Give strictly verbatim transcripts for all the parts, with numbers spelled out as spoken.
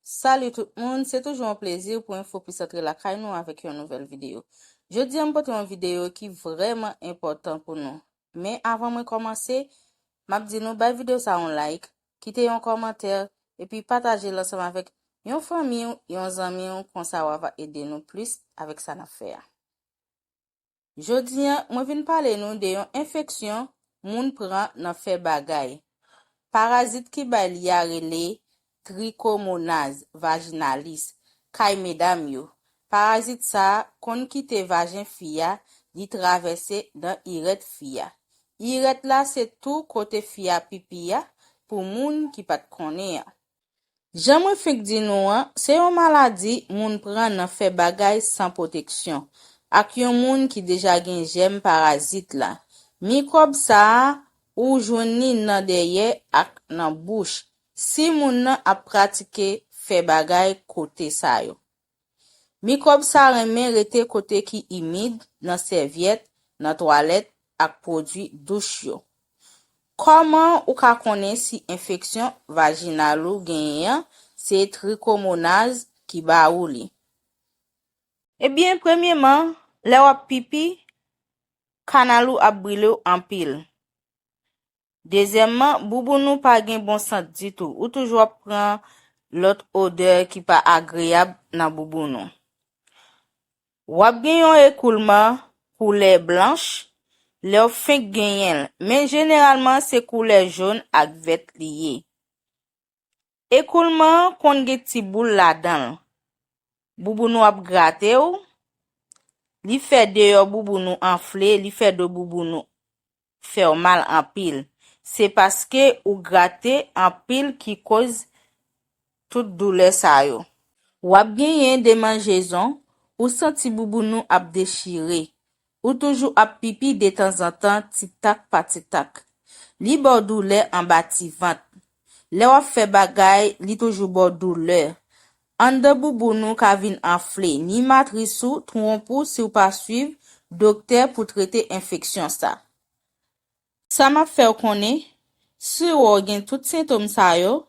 Salut tout moun, se toujou yon plezi pou Enfo Plis antre lakay nou avèk yon nouvèl videyo. Jodi a m pote yon videyo ki vrèman enpòtan pou nou. Men avan mwen kòmanse, m ap di nou bay videyo sa yon like, kite yon kòmantè, epi pataje l ansanm avèk yon fanmi w, yon zanmi w, konsa w a va ede nou plis avèk sa n ap fè a. Jodi a, mwen vin pale nou de yon enfeksyon moun pran nan fè bagay. Parazit ki bay li a rele Trichomonas vaginalis kay medam yo. Parazit sa a konn kite vajen fi a, li travèse nan irèt fi a. Irèt la se tou kote fi a pipi a pou moun ki pa t konnen an. Jan mwen fenk di nou an, se yon maladi moun pran nan fè bagay san pwoteksyon, ak yon moun ki deja gen jèm parazit la. Mikwòb sa a, ou jwenn li nan dèyè ak nan bouch, si moun nan ap pratike fè bagay kote sa yo. Mikwòb sa renmen rete kote ki imid, nan sèvyèt, nan twalèt ak pwodui douch yo. Kòman ou ka konnen si enfeksyon vajinal ou genyen an se trikomonaz ki ba ou li? Ebyen, premyeman, lè w ap pipi, kanal ou ap brile w anpil. Dezyèmman, bouboun ou pa gen bon sant ditou. Ou toujou ap pran lòt odè ki pa agreyab nan bouboun ou. W ap gen yon ekoulman koulè blanch lè w fenk genyen l, men jeneralman se koulè jòn ak vèt li ye. Ekoulman an konn gen ti boul ladan l. Bouboun ou ap grate w, li fè deyò bouboun ou anfle, li fè do bouboun ou fè w mal anpil. Se paske ou grate anpil ki koz tout doulè sa yo. W ap genyen demanjezon, ou santi bouboun ou ap dechire. Ou toujou ap pipi detanzantan, ti tak pa ti tak. Li ba w doulè anba ti vant. Lè w ap fè bagay, li toujou ba w doulè. Anndan bouboun ou ka vin anfle, ni matris ou twonpe w si w pa swiv doktè pou trete enfeksyon sa. Sa m ap fè w konnen, si w wè w gen tout sentòm sa yo,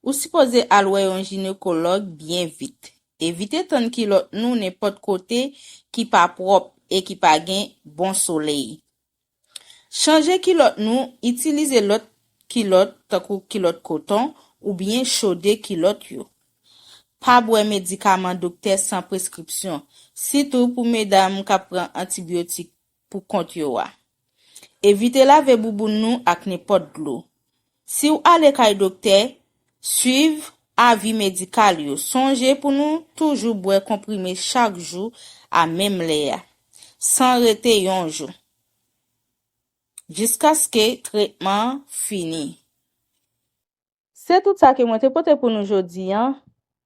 ou sipoze al wè yon jinekològ byen vit. Evite tann kilòt nou nenpòt kote ki pa pwòp e ki pa gen bon solèy. Chanje kilòt nou, itilize lòt kilòt tankou kilòt koton oubyen chode kilòt yo. Pa bwè medikaman doktè san preskripsyon, sitou pou medam k ap pran antibyotik pou kont yo a. Evite lave bouboun nou ak nenpòt dlo. Si w ale kay doktè, swiv avi medikal yo. Sonje pou nou toujou bwè konprime chak jou a menm lè a, san rete yon jou, jiskaske tretman an fini. Se tout sa ke mwen te pote pou nou jodi a.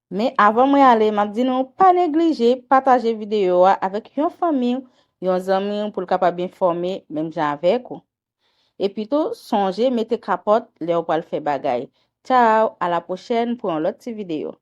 Men avan mwen ale, m ap di nou pa neglije pataje videyo a avèk yon fanmi w, yon zanmi w pou l kapab enfòme menm jan avèk ou. Epi tou, sonje mete kapòt lè w pral fè bagay. Tchaw, a la pwochèn pou yon lòt ti videyo.